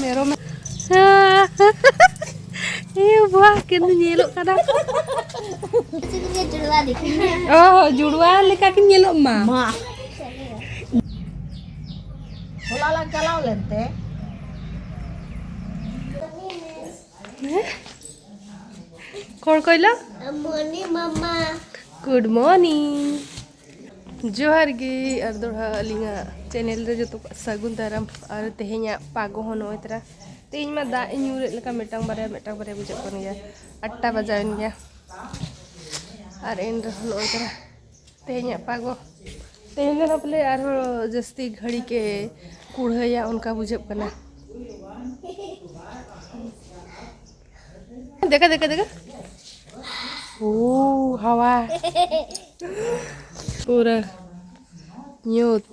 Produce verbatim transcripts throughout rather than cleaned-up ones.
ᱢᱮᱨᱚᱢ᱾ ᱤᱭᱩ ᱵᱟᱵᱟ, ᱠᱤᱱ ᱧᱮᱞᱚᱜ ᱠᱟᱱᱟ᱾ ᱚ, ᱡᱩᱲᱣᱟ ᱞᱮᱠᱟ ᱠᱤᱱ ᱧᱮᱞᱚᱜ ᱢᱟ᱾ ᱢᱟ᱾ ᱦᱚᱞᱟ ᱞᱟᱝ ᱪᱟᱞᱟᱣ ᱞᱮᱱ ᱛᱮ᱾ ᱠᱚᱲ ᱠᱚᱭᱞᱟ? ᱢᱚᱨᱱᱤᱝ ᱢᱟᱢᱟ᱾ Good morning. ᱡᱚᱦᱟᱨ ᱜᱮ ᱟᱨ ᱫᱚᱲᱦᱟ ᱟᱹᱞᱤᱧᱟᱜ ᱪᱮᱱᱮᱞ ᱨᱮ ᱡᱚᱛᱚ ᱠᱚ ᱥᱟᱹᱜᱩᱱ ᱫᱟᱨᱟᱢ᱾ ᱟᱨ ᱛᱮᱦᱮᱧᱟᱜ ᱯᱟᱜᱚ ᱦᱚᱸ ᱱᱚᱜᱼᱚᱭ ᱛᱚᱨᱟ, ᱛᱮᱦᱮᱧ ᱢᱟ ᱫᱟᱜ ᱮ ᱧᱩᱨᱮᱫ ᱞᱮᱠᱟ ᱢᱤᱫᱴᱟᱝ ᱵᱟᱨᱭᱟ, ᱢᱤᱫᱴᱟᱝ ᱵᱟᱨᱭᱟ ᱵᱩᱡᱷᱟᱹᱜ ᱠᱟᱱ ᱜᱮᱭᱟ᱾ ᱟᱴ ᱴᱟ ᱵᱟᱡᱟᱣᱮᱱ ᱜᱮᱭᱟ ᱟᱨ ᱮᱱ ᱨᱮᱦᱚᱸ ᱱᱚᱜᱼᱚᱭ ᱛᱚᱨᱟ ᱛᱮᱦᱮᱧᱟᱜ ᱯᱟᱜᱚ, ᱛᱮᱦᱮᱧ ᱫᱚ ᱱᱟᱜ ᱯᱟᱞᱮ ᱟᱨᱦᱚᱸ ᱡᱟᱹᱥᱛᱤ ᱜᱷᱟᱹᱲᱤ ᱠᱮ ᱠᱩᱲᱦᱟᱹᱭᱟ, ᱚᱱᱠᱟ ᱵᱩᱡᱷᱟᱹᱜ ᱠᱟᱱᱟ᱾ ᱫᱮᱠᱷᱟ, ᱫᱮᱠᱷᱟ, ᱫᱮᱠᱷᱟ᱾ ᱳ, ᱦᱟᱣᱟ᱾ ᱯᱩᱨᱟᱹ ᱧᱩᱛ᱾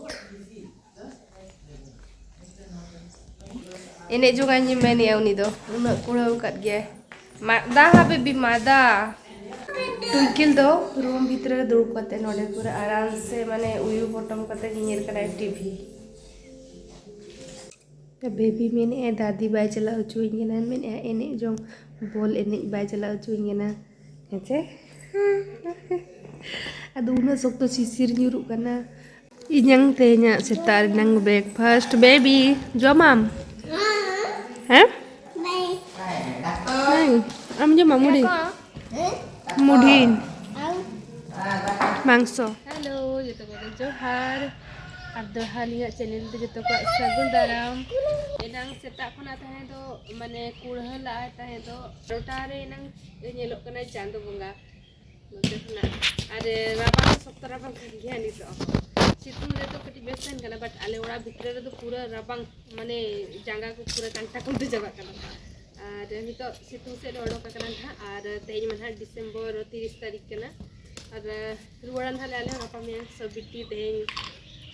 ᱮᱱᱮᱡ ᱡᱚᱝᱟᱧ ᱢᱮᱱᱮᱜᱼᱟ ᱩᱱᱤ ᱫᱚ, ᱩᱱᱟᱹᱜ ᱠᱩᱲᱟᱹᱣ ᱟᱠᱟᱫ ᱜᱮᱭᱟᱭ᱾ ᱢᱟᱫᱟ ᱦᱟ ᱵᱮᱵᱤ, ᱢᱟᱫᱟ᱾ ᱴᱩᱝᱠᱤᱞ ᱫᱚ ᱨᱩᱢ ᱵᱷᱤᱛᱨᱤ ᱨᱮ ᱫᱩᱲᱩᱵ ᱠᱟᱛᱮ ᱱᱚᱰᱮ ᱯᱩᱨᱟᱹ ᱟᱨᱟᱢ ᱥᱮ, ᱢᱟᱱᱮ, ᱩᱭᱩ ᱯᱚᱴᱚᱢ ᱠᱟᱛᱮ ᱧᱮᱧᱮᱞ ᱠᱟᱱᱟᱭ ᱴᱤᱵᱷᱤ᱾ ᱵᱮᱵᱤ ᱢᱮᱱᱮᱜᱼᱟᱭ, ᱫᱟᱫᱤ ᱵᱟᱭ ᱪᱟᱞᱟᱣ ᱦᱚᱪᱚᱣᱟᱹᱧ ᱠᱟᱱᱟ, ᱢᱮᱱᱮᱜᱼᱟᱭ, ᱮᱱᱮᱡ ᱡᱚᱝ, ᱵᱚᱞ ᱮᱱᱮᱡ ᱵᱟᱭ ᱪᱟᱞᱟᱣ ᱦᱚᱪᱚᱣᱟᱹᱧ ᱠᱟᱱᱟ᱾ ᱦᱮᱸ ᱪᱮ? ᱟᱫᱚ ᱩᱱᱟᱹᱜ ᱥᱚᱠᱛᱚ ᱥᱤᱥᱤᱨ ᱧᱩᱨᱩᱜ ᱠᱟᱱᱟ᱾ ᱤᱧᱟᱝ ᱛᱮᱦᱮᱧᱟᱜ ᱥᱮᱛᱟᱜ ᱨᱮᱱᱟᱝ ᱵᱨᱮᱠᱯᱷᱟᱥᱴ, ᱵᱮᱵᱤ, ᱡᱚᱢᱟᱢ? ᱦᱮᱸ? ᱵᱟᱝ᱾ ᱟᱢ ᱡᱚᱢᱟᱢ ᱢᱩᱰᱤ? ᱢᱩᱰᱷᱤ᱾ ᱢᱟᱝᱥᱚ᱾ ᱦᱮᱞᱳ, ᱡᱚᱛᱚ ᱠᱚᱜᱮ ᱡᱚᱦᱟᱨ᱾ ᱟᱨ ᱫᱚᱲᱦᱟ ᱟᱹᱞᱤᱧᱟᱜ ᱪᱮᱱᱮᱞ ᱨᱮ ᱡᱚᱛᱚ ᱠᱚᱣᱟᱜ ᱥᱟᱹᱜᱩᱱ ᱫᱟᱨᱟᱢ᱾ ᱮᱱᱟᱝ ᱥᱮᱛᱟᱜ ᱠᱷᱚᱱᱟᱜ ᱛᱟᱦᱮᱸ ᱫᱚ, ᱢᱟᱱᱮ, ᱠᱩᱲᱦᱟᱹ ᱞᱟᱜᱼᱟᱭ ᱛᱟᱦᱮᱸ ᱫᱚ, ᱱᱚᱴᱟ ᱨᱮ ᱮᱱᱟᱝ ᱧᱮᱞᱚᱜ ᱠᱟᱱᱟᱭ ᱪᱟᱸᱫᱚ ᱵᱚᱸᱜᱟ᱾ ᱱᱚᱛᱮ ᱠᱷᱚᱱᱟᱜ᱾ ᱟᱨ ᱨᱟᱵᱟᱝ ᱦᱚᱸ ᱥᱚᱠᱛᱚ ᱨᱟᱵᱟᱝ ᱠᱟᱱ ᱜᱮᱭᱟ ᱱᱤᱛᱚᱜ ᱦᱚᱸ᱾ ᱥᱤᱛᱩᱝ ᱨᱮᱫᱚ ᱠᱟᱹᱴᱤᱡ ᱵᱮᱥ ᱛᱟᱦᱮᱱ ᱠᱟᱱᱟ, but ᱟᱞᱮ ᱚᱲᱟᱜ ᱵᱷᱤᱛᱨᱤ ᱨᱮᱫᱚ ᱯᱩᱨᱟᱹ ᱨᱟᱵᱟᱝ, ᱢᱟᱱᱮ ᱡᱟᱸᱜᱟ ᱠᱚ ᱯᱩᱨᱟᱹ ᱠᱟᱱᱴᱟ ᱠᱚ ᱪᱟᱵᱟᱜ ᱠᱟᱱᱟ᱾ ᱟᱨ ᱱᱤᱛᱚᱜ ᱥᱤᱛᱩᱝ ᱥᱮᱫ ᱞᱮ ᱚᱰᱚᱠ ᱟᱠᱟᱱᱟ ᱱᱟᱦᱟᱜ᱾ ᱟᱨ ᱛᱮᱦᱮᱧ ᱢᱟ ᱱᱟᱦᱟᱜ ᱰᱤᱥᱮᱢᱵᱚᱨ ᱛᱤᱨᱤᱥ ᱛᱟᱹᱨᱤᱠᱷ ᱠᱟᱱᱟ᱾ ᱟᱨ ᱨᱩᱣᱟᱹᱲᱟ ᱱᱟᱦᱟᱜ ᱞᱮ ᱟᱞᱮ ᱦᱚᱸ ᱜᱟᱯᱟ ᱢᱮᱭᱟᱝ᱾ ᱥᱚᱵᱤᱛᱤ ᱛᱮᱦᱮᱧ,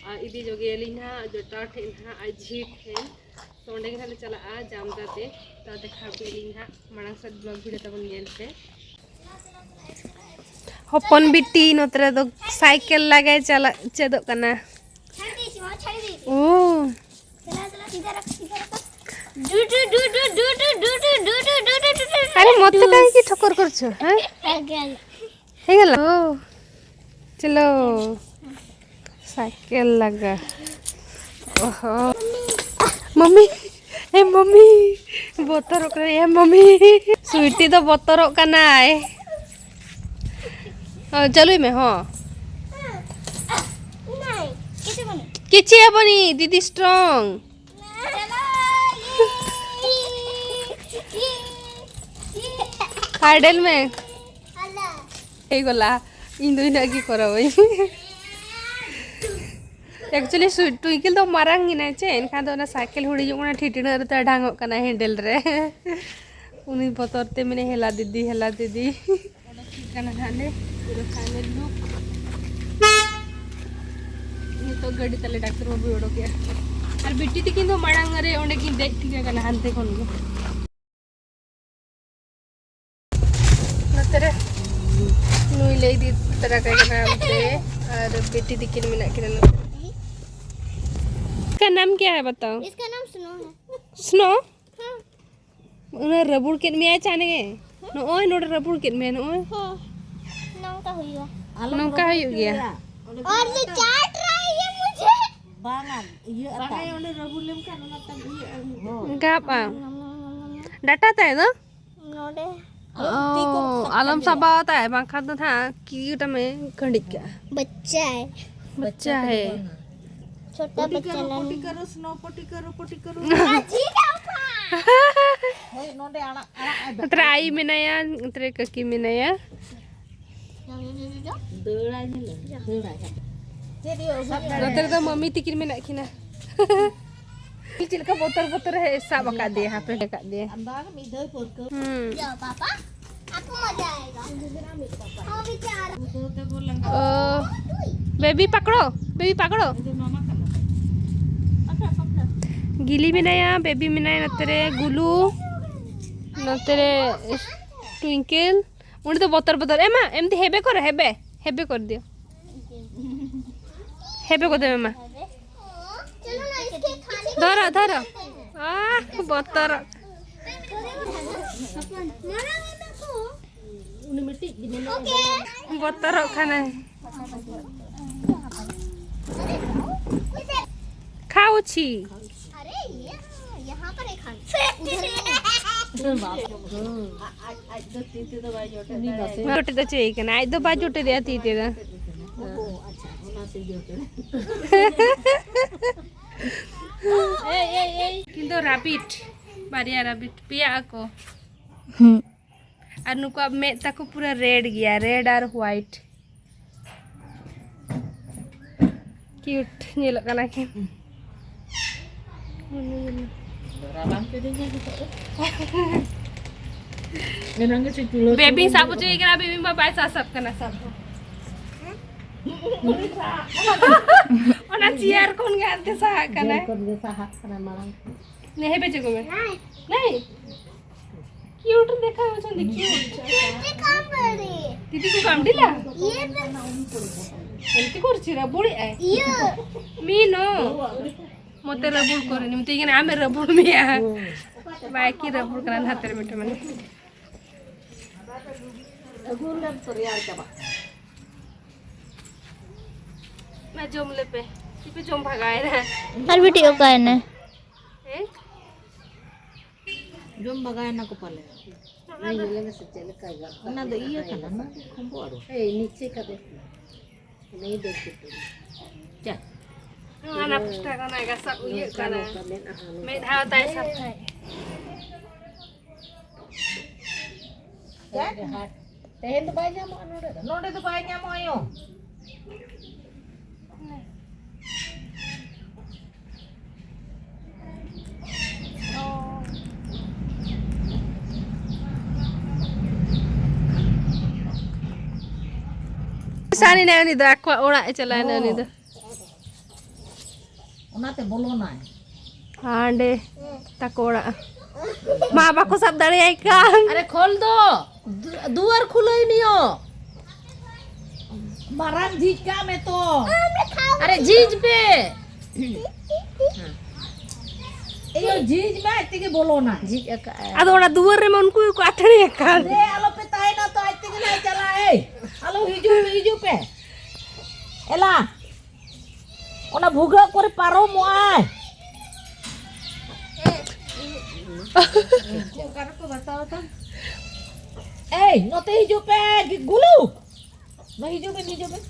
ᱟᱨ ᱤᱫᱤ ᱡᱚᱜᱮᱭᱟᱞᱤᱧ ᱱᱟᱦᱟᱜ ᱡᱚᱴᱟᱣ ᱴᱷᱮᱱ ᱱᱟᱦᱟᱜ, ᱟᱡ ᱡᱷᱤ ᱴᱷᱮᱱ᱾ ᱛᱚ ᱚᱸᱰᱮ ᱜᱮ ᱱᱟᱦᱟᱜ ᱞᱮ ᱪᱟᱞᱟᱜᱼᱟ ᱡᱟᱢᱫᱟ ᱛᱮ᱾ ᱛᱚ ᱫᱮᱠᱷᱟᱣ ᱟᱯᱮᱭᱟᱞᱤᱧ ᱱᱟᱦᱟᱜ, ᱢᱟᱲᱟᱝ ᱥᱮᱫ vlog video ᱛᱟᱵᱚᱱ ᱧᱮᱞ ᱯᱮ᱾ ᱦᱚᱯᱚᱱ ᱵᱤᱴᱤ ᱱᱚᱛᱮ ᱨᱮᱫᱚ ᱥᱟᱭᱠᱮᱞ ᱞᱟᱜᱟᱭ ᱪᱟᱞᱟᱜ ᱪᱮᱫᱚᱜ ᱠᱟᱱᱟ᱾ ओ। चला, चला, सीधा रख, सीधा रख। Do, do, do, do. अरे, मत तो काहे की ठोकर करछो, हैं? पागल। ହେଇଗଲା। ओ। चलो। साइकिल लगा। ओहो। मम्मी। ए, मम्मी। ᱵᱚᱛᱚᱨᱚᱜ ᱠᱟᱱᱟᱭ, ᱮ, ᱢᱟᱢᱤ᱾ ᱥᱩᱭᱴᱤ ᱫᱚ ᱵᱚᱛᱚᱨᱚᱜ ᱠᱟᱱᱟᱭ᱾ ᱚ, ᱪᱟᱹᱞᱩᱭ ᱢᱮ, ᱦᱚᱸ᱾ ᱱᱟᱭ, ᱠᱤᱪᱷᱩ ᱵᱟᱹᱱᱩᱜ᱾ ᱠᱤᱪᱷᱩ ᱦᱮᱵᱚᱱᱤ, ᱫᱤᱫᱤ strong᱾ ᱪᱟᱞᱟᱣ, ᱤᱭᱮ, ᱤᱭᱮ, ᱤᱭᱮ, ᱤᱭᱮ᱾ ᱯᱷᱟᱭᱰᱮᱞ ᱢᱮ᱾ ᱦᱟᱞᱟ᱾ ᱦᱮᱭᱜᱚᱞᱟ, ᱤᱧ ᱫᱚ ᱤᱱᱟᱹᱜ ᱜᱮ ᱠᱚᱨᱟᱣᱟᱹᱧ᱾ Actually, ᱥᱩ-, ᱴᱩᱭᱠᱤᱞ ᱫᱚ ᱢᱟᱨᱟᱝ ᱮᱱᱟᱭ ᱪᱮ, ᱮᱱᱠᱷᱟᱱ ᱫᱚ ᱚᱱᱟ ᱥᱟᱭᱠᱮᱞ ᱦᱩᱰᱤᱧᱚᱜ ᱠᱟᱱᱟ, ᱴᱷᱤᱴᱲᱟᱹᱜ ᱨᱮ ᱛᱟᱲᱟᱝᱚᱜ ᱠᱟᱱᱟ ᱦᱮᱱᱰᱮᱞ ᱨᱮ᱾ ᱩᱱᱤ ᱵᱚᱛᱚᱨ ᱛᱮ ᱢᱮᱱᱮ, "ᱦᱮᱞᱟ ᱫᱤᱫᱤ, ᱦᱮᱞᱟ ᱫᱤᱫᱤ᱾" ᱚᱰᱚᱠ ᱴᱷᱤᱠ ᱠᱟᱱᱟ ᱱᱟᱦᱟᱜ ᱞᱮ, ᱯᱩᱨᱟᱹ final look᱾ ᱱᱤᱛᱚᱜ ᱜᱟᱹᱰᱤ ᱛᱟᱞᱮ ᱰᱟᱠᱛᱟᱨ ᱵᱟᱹᱵᱩᱭ ᱚᱰᱚᱠᱮᱜᱼᱟ᱾ ᱟᱨ ᱵᱤᱴᱤ ᱛᱤᱠᱤᱱ ᱫᱚ ᱢᱟᱲᱟᱝ ᱨᱮ ᱚᱸᱰᱮ ᱠᱤᱱ ᱫᱮᱡ ᱴᱷᱤᱠ ᱟᱠᱟᱱᱟ ᱦᱟᱱᱛᱮ ᱠᱷᱚᱱ ᱜᱮ᱾ ᱱᱚᱛᱮ ᱨᱮ ᱱᱩᱭ ᱞᱮ ᱤᱫᱤ ᱛᱚᱨᱟ ᱠᱟᱭ ᱠᱟᱱᱟ ᱦᱟᱱᱛᱮ, ᱟᱨ ᱵᱤᱴᱤ ᱛᱤᱠᱤᱱ ᱢᱮᱱᱟᱜ ᱠᱤᱱᱟ ᱱᱚᱛᱮ᱾ इसका नाम क्या है बताओ? इसका नाम स्नो है। स्नो? हाँ। ᱚᱱᱟ ᱨᱟᱹᱵᱩᱲ ᱠᱮᱫ ᱢᱮᱭᱟᱭ ᱪᱟᱱᱮ᱾ ᱱᱚᱜᱼᱚᱭ ᱱᱚᱰᱮ ᱨᱟᱹᱵᱩᱲ ᱠᱮᱫ ᱢᱮᱭᱟ, ᱱᱚᱜᱼᱚᱭ᱾ ᱦᱮᱸ, ᱱᱚᱝᱠᱟ ᱦᱩᱭᱩᱜᱼᱟ᱾ ᱱᱚᱝᱠᱟ ᱦᱩᱭᱩᱜ ᱜᱮᱭᱟ᱾ ᱚᱸᱰᱮ ᱚᱨ ᱭᱮ ᱪᱟᱴ ᱨᱟᱦᱟ ᱦᱮ ᱢᱩᱡᱷᱮ᱾ ᱵᱟᱝᱟ, ᱤᱭᱟᱹ ᱟᱛᱟ᱾ ᱵᱟᱝᱟ, ᱚᱸᱰᱮ ᱨᱟᱹᱵᱩᱲ ᱞᱮᱱᱠᱷᱟᱱ ᱚᱱᱟ ᱛᱟᱢ ᱤᱭᱟᱹ ᱟᱹᱜᱩ᱾ ᱦᱳᱭ᱾ ᱜᱟᱯ ᱟᱢ᱾ ᱰᱟᱴᱟ ᱛᱟᱭ ᱫᱚ? ᱱᱚᱰᱮ᱾ ᱚ, ᱛᱤ ᱠᱚ ᱥᱟᱵ ᱟᱞᱚᱢ ᱠᱷᱟᱡ ᱫᱚ᱾ ᱥᱟᱵᱟᱣ ᱛᱟᱭ, ᱵᱟᱝᱠᱷᱟᱱ ᱫᱚ ᱱᱟᱦᱟᱜ ᱠᱤᱭᱩᱴ ᱟᱢᱮ ᱠᱷᱟᱹᱰᱤᱡ ᱠᱟᱜᱼᱟ᱾ ᱵᱟᱪᱪᱟ ᱦᱮ᱾ ᱵᱟᱪᱪᱟ ᱦᱮ᱾ ᱵᱟᱝᱟ᱾ ᱪᱷᱳᱴᱟ ᱯᱚᱴᱤ ᱵᱟᱪᱪᱟ ᱠᱟᱨᱳ, ᱞᱟᱱ᱾ ᱯᱚᱴᱤ ᱠᱟᱨᱳ, ᱥᱱᱳ ᱯᱚᱴᱤ ᱠᱟᱨᱳ, ᱯᱚᱴᱤ ᱠᱟᱨᱳ᱾ ᱢᱟᱹᱡᱷᱤ ᱵᱟᱵᱟ᱾ ᱦᱳᱭ, ᱱᱚᱰᱮ ᱟᱲᱟᱜ, ᱟᱲᱟᱜ ᱟᱭ ᱵᱟᱠᱷᱟᱱ᱾ ᱱᱚᱛᱮ ᱨᱮ ᱟᱭᱳ ᱢᱮᱱᱟᱭᱟ, ᱱᱚᱛᱮ ᱨᱮ ᱠᱟᱹᱠᱤ ᱢᱮᱱᱟᱭᱟ᱾ ᱫᱟᱹᱲᱟᱭ ᱧᱮᱞᱮ, ᱫᱟᱹᱲᱟᱭ᱾ ᱪᱮᱫ ᱦᱩᱭᱩᱜᱼᱟ? ᱥᱟᱵ ᱫᱟᱲᱮ᱾ ᱱᱚᱛᱮ ᱨᱮᱫᱚ ᱢᱟᱢᱤ ᱛᱤᱠᱤᱱ ᱢᱮᱱᱟᱜ ᱠᱤᱱᱟ᱾ ᱪᱮᱫ ᱞᱮᱠᱟ ᱵᱚᱛᱚᱨ ᱵᱚᱛᱚᱨ ᱮ ᱥᱟᱵ ᱟᱠᱟᱫ ᱫᱮᱭᱟ, ᱦᱟᱯᱮ ᱟᱠᱟᱫ ᱫᱮᱭᱟ᱾ ᱟᱢ ᱫᱚ ᱟᱨ ᱢᱤᱫ ᱫᱷᱟᱣ ᱯᱟᱹᱨᱠᱟᱹᱣ᱾ ᱦᱩᱸ᱾ ᱡᱟᱣ ᱯᱟᱯᱟ, ᱟᱯᱠᱳ ᱢᱟᱡᱟ ᱟᱭᱮᱜᱟ᱾ ᱦᱚᱸ, ᱵᱮᱪᱟᱨᱟ᱾ ᱩᱫᱷᱟᱹᱣ ᱛᱮ ᱵᱚ ᱞᱟᱸᱜᱟ᱾ ᱚ, ᱵᱮᱵᱤ ᱯᱟᱠᱲᱳ, ᱵᱮᱵᱤ ᱯᱟᱠᱲᱳ᱾ ᱩᱫᱷᱟᱹᱣ ᱢᱟᱢᱟ ᱠᱟᱱᱟ᱾ ᱟᱯᱮ, ᱟᱯᱮ᱾ ᱜᱤᱞᱤ ᱢᱮᱱᱟᱭᱟ, ᱵᱮᱵᱤ ᱢᱮᱱᱟᱭᱟ, ᱱᱚᱛᱮ ᱨᱮ ᱜᱩᱞᱩ, ᱱᱚᱛᱮ ᱨᱮ ᱴᱩᱭᱤᱝᱠᱮᱞ᱾ ᱩᱱᱤ ᱫᱚ ᱵᱚᱛᱚᱨ ᱵᱚᱛᱚᱨ᱾ ᱮ ᱢᱟ, ᱮᱢ ᱫᱤ ᱦᱮᱵᱮ ᱠᱚᱨᱮ, ᱦᱮᱵᱮ᱾ ᱦᱮᱵᱮ ᱠᱚᱨ ᱫᱤᱭᱳ᱾ ᱦᱮᱵᱮ ᱠᱚᱨ ᱫᱮ ᱢᱮ ᱢᱟ᱾ ᱫᱷᱚᱨᱚ, ᱫᱷᱚᱨᱚ᱾ ᱟᱦ, ᱵᱚᱛᱚᱨᱚᱜ᱾ ᱩᱱᱤ ᱢᱤᱫᱴᱤᱡ ᱜᱮ ᱢᱮᱱᱟᱭᱟ᱾ ᱵᱚᱛᱚᱨᱚᱜ ᱠᱟᱱᱟᱭ᱾ ᱠᱷᱟᱣᱩᱪᱷᱤ᱾ अरे, ये यहाँ पर एक हाथ। उधर। ᱡᱚᱴᱮᱫ ᱫᱚ ᱪᱮᱫ ᱠᱟᱱᱟ? ᱟᱡ ᱫᱚ ᱵᱟᱭ ᱡᱚᱴᱮᱫᱮᱜᱼᱟ ᱛᱤ ᱛᱮᱫᱚ᱾ ᱠᱤᱱᱛᱩ ᱨᱟᱵᱤᱴ, ᱵᱟᱨᱭᱟ ᱨᱟᱵᱤᱴ, ᱯᱮᱭᱟ ᱟᱠᱚ᱾ ᱦᱩᱸ᱾ ᱟᱨ ᱱᱩᱠᱩᱣᱟᱜ ᱢᱮᱫ ᱛᱟᱠᱚ ᱯᱩᱨᱟᱹ ᱨᱮᱰ ᱜᱮᱭᱟ, ᱨᱮᱰ ᱟᱨ ᱦᱳᱣᱟᱭᱤᱴ᱾ ᱠᱤᱭᱩᱴ ᱧᱮᱞᱚᱜ ᱠᱟᱱᱟ ᱠᱤᱱ᱾ ᱨᱟᱵᱟᱝ ᱠᱮᱫᱤᱧᱟ ᱱᱤᱛᱚᱜ ᱫᱚ᱾ ᱮᱱᱟᱝ ᱜᱮ ᱪᱮᱫ ᱪᱩᱞᱦᱟᱹ ᱵᱮᱵᱤᱧ ᱥᱟᱵ ᱦᱚᱪᱚᱭᱮ ᱠᱟᱱᱟ, ᱵᱮᱵᱤ ᱢᱟ ᱵᱟᱭ ᱥᱟᱦᱟ ᱥᱟᱵ ᱠᱟᱱᱟ, ᱥᱟᱵ ᱦᱚᱸ᱾ ᱚᱱᱟ ᱪᱮᱭᱟᱨ ᱠᱷᱚᱱ ᱜᱮ ᱦᱟᱱᱛᱮ ᱥᱟᱦᱟᱜ ᱠᱟᱱᱟᱭ᱾ ᱪᱮᱭᱟᱨ ᱠᱷᱚᱱ ᱜᱮ ᱥᱟᱦᱟᱜ ᱠᱟᱱᱟᱭ ᱢᱟᱲᱟᱝ ᱠᱷᱚᱱ᱾ ᱱᱮᱦᱮ ᱯᱮ ᱪᱮᱫ ᱠᱚ ᱢᱮ? ᱱᱮᱦᱮ। क्यूट देखा हो, चंदी क्यूट। ये काम कर रही है। दीदी को काम दिला? ये तो ଏମିତି କରୁଛି, ରବୁଳି ଆଏ। ये। मीनो। ମତେ ରବୁଳ କରେନି, ମୁଁ ତ ଏଇখানে ଆମେ ରବୁଳ ମିଆ। ବାକି ରବୁଳ କରା ହାତରେ ମିଠା ମାନେ। ᱢᱟ ᱡᱚᱢ ᱞᱮᱯᱮ᱾ ᱪᱮᱫ ᱯᱮ ᱡᱚᱢ ᱵᱷᱟᱜᱟᱣᱮᱱᱟ? ᱟᱨ ᱵᱤᱴᱤ ᱚᱠᱟᱭᱮᱱᱟᱭ? ᱦᱮᱸ? ᱡᱚᱢ ᱵᱷᱟᱜᱟᱣᱮᱱᱟ ᱠᱚ ᱯᱟᱞᱮ᱾ ᱚᱱᱟ ᱫᱚ ᱤᱭᱟᱹ ᱠᱟᱱᱟ, ᱚᱱᱟ ᱫᱚ ᱠᱷᱚᱢᱵᱚ ᱟᱲᱚ᱾ ᱮᱭ, ᱱᱤᱪᱮ ᱠᱟᱫᱮ᱾ ᱪᱟ᱾ ᱦᱟᱱᱟ ᱯᱟᱥᱴᱟ ᱠᱷᱚᱱᱟᱜ ᱜᱟᱥᱟᱜ ᱤᱭᱟᱹᱜ ᱠᱟᱱᱟ᱾ ᱢᱮᱫᱦᱟ ᱛᱟᱭ ᱥᱟᱯᱷᱟᱭ᱾ ᱛᱮᱦᱮᱧ ᱫᱚ ᱵᱟᱭ ᱧᱟᱢᱚᱜᱼᱟ ᱱᱚᱰᱮ ᱫᱚ᱾ ᱱᱚᱰᱮ ᱫᱚ ᱵᱟᱭ ᱧᱟᱢᱚᱜᱼᱟ ᱭᱳ᱾ ᱥᱟᱱᱤ ᱱᱟᱭ ᱩᱱᱤ ᱫᱚ ᱟᱠᱚᱣᱟᱜ ᱚᱲᱟᱜ ᱮ ᱪᱟᱞᱟᱣ ᱮᱱᱟ ᱩᱱᱤ ᱫᱚ᱾ ᱚᱱᱟᱛᱮ ᱵᱚᱞᱚᱱᱟᱭ᱾ ᱦᱟᱸᱰᱮ ᱛᱟᱠᱚ ᱚᱲᱟᱜ᱾ ᱢᱟ ᱵᱟᱠᱚ ᱥᱟᱵ ᱫᱟᱲᱮᱭᱟᱭ ᱠᱟᱱ᱾ ᱟᱨᱮ ᱠᱷᱚᱞ ᱫᱚ, ᱫᱩ-, ᱫᱩᱣᱟᱹᱨ ᱠᱷᱩᱞᱟᱹᱭ ᱢᱮᱭᱚ᱾ ᱢᱟᱨᱟᱝ ᱡᱷᱤᱡ ᱠᱟᱜ ᱢᱮ ᱛᱚ᱾ ᱟᱨᱮ ᱡᱷᱤᱡ ᱯᱮ᱾ ᱤᱭᱟᱹ ᱡᱷᱤᱡ ᱢᱮ, ᱟᱡ ᱛᱮᱜᱮ ᱵᱚᱞᱚᱱᱟ᱾ ᱡᱷᱤᱡ ᱟᱠᱟᱫᱼᱟᱭ᱾ ᱟᱫᱚ ᱚᱱᱟ ᱫᱩᱣᱟᱹᱨ ᱨᱮᱢᱟ ᱩᱱᱠᱩ ᱜᱮᱠᱚ ᱟᱴᱷᱟᱹᱲᱤ ᱟᱠᱟᱫ᱾ ᱫᱮ, ᱟᱞᱚ ᱯᱮ ᱛᱟᱦᱮᱱᱟ ᱛᱚ, ᱟᱡ ᱛᱮᱜᱮ ᱱᱟᱭ ᱪᱟᱞᱟᱜ᱾ ᱮᱭ, ᱟᱞᱚ ᱦᱤᱡᱩᱜ ᱯᱮ, ᱦᱤᱡᱩᱜ ᱯᱮ᱾ ᱮᱞᱟ, ᱚᱱᱟ ᱵᱷᱩᱜᱟᱹᱜ ᱠᱚᱨᱮ ᱯᱟᱨᱚᱢᱚᱜᱼᱟᱭ᱾ ᱮᱭ, ᱱᱚᱛᱮ ᱦᱤᱡᱩᱜ ᱯᱮ, ᱜᱩᱞᱩ᱾ ᱢᱟ ᱦᱤᱡᱩᱜ ᱵᱮᱱ, ᱦᱤᱡᱩᱜ ᱵᱮᱱ᱾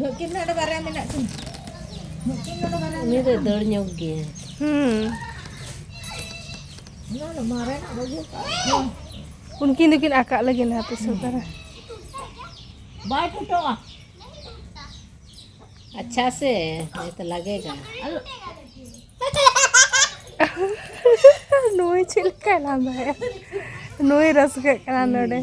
ᱱᱩᱠᱤᱱ ᱱᱚᱰᱮ ᱵᱟᱨᱭᱟ ᱢᱮᱱᱟᱜ ᱠᱤᱱ᱾ ᱱᱩᱠᱤᱱ ᱱᱚᱰᱮ ᱵᱟᱨᱭᱟ ᱩᱱᱤ ᱫᱚᱭ ᱢᱮᱱᱟᱜ ᱫᱟᱹᱲ ᱧᱚᱜ ᱜᱮᱭᱟ᱾ ᱦᱩᱸ᱾ ᱱᱚᱣᱟ ᱫᱚ ᱢᱟᱨᱮᱱᱟᱜ ᱵᱟᱹᱜᱤ ᱠᱟᱜ᱾ ᱩᱱᱠᱤᱱ ᱫᱚᱠᱤᱱ ᱟᱠᱟᱜ ᱞᱟᱹᱜᱤᱫ ᱦᱟᱯᱮ ᱥᱚᱨᱠᱟᱨ᱾ ᱵᱟᱭ ᱴᱩᱴᱟᱹᱜᱼᱟ᱾ ᱟᱪᱪᱷᱟ ᱥᱮ, ᱱᱤᱛ ᱞᱟᱜᱮᱜᱟ᱾ ᱱᱩᱭ ᱪᱮᱫ ᱞᱮᱠᱟᱭ ᱞᱟᱸᱫᱟᱭᱟ? ᱱᱩᱭ ᱨᱟᱹᱥᱠᱟᱹᱜ ᱠᱟᱱᱟ ᱱᱚᱰᱮ᱾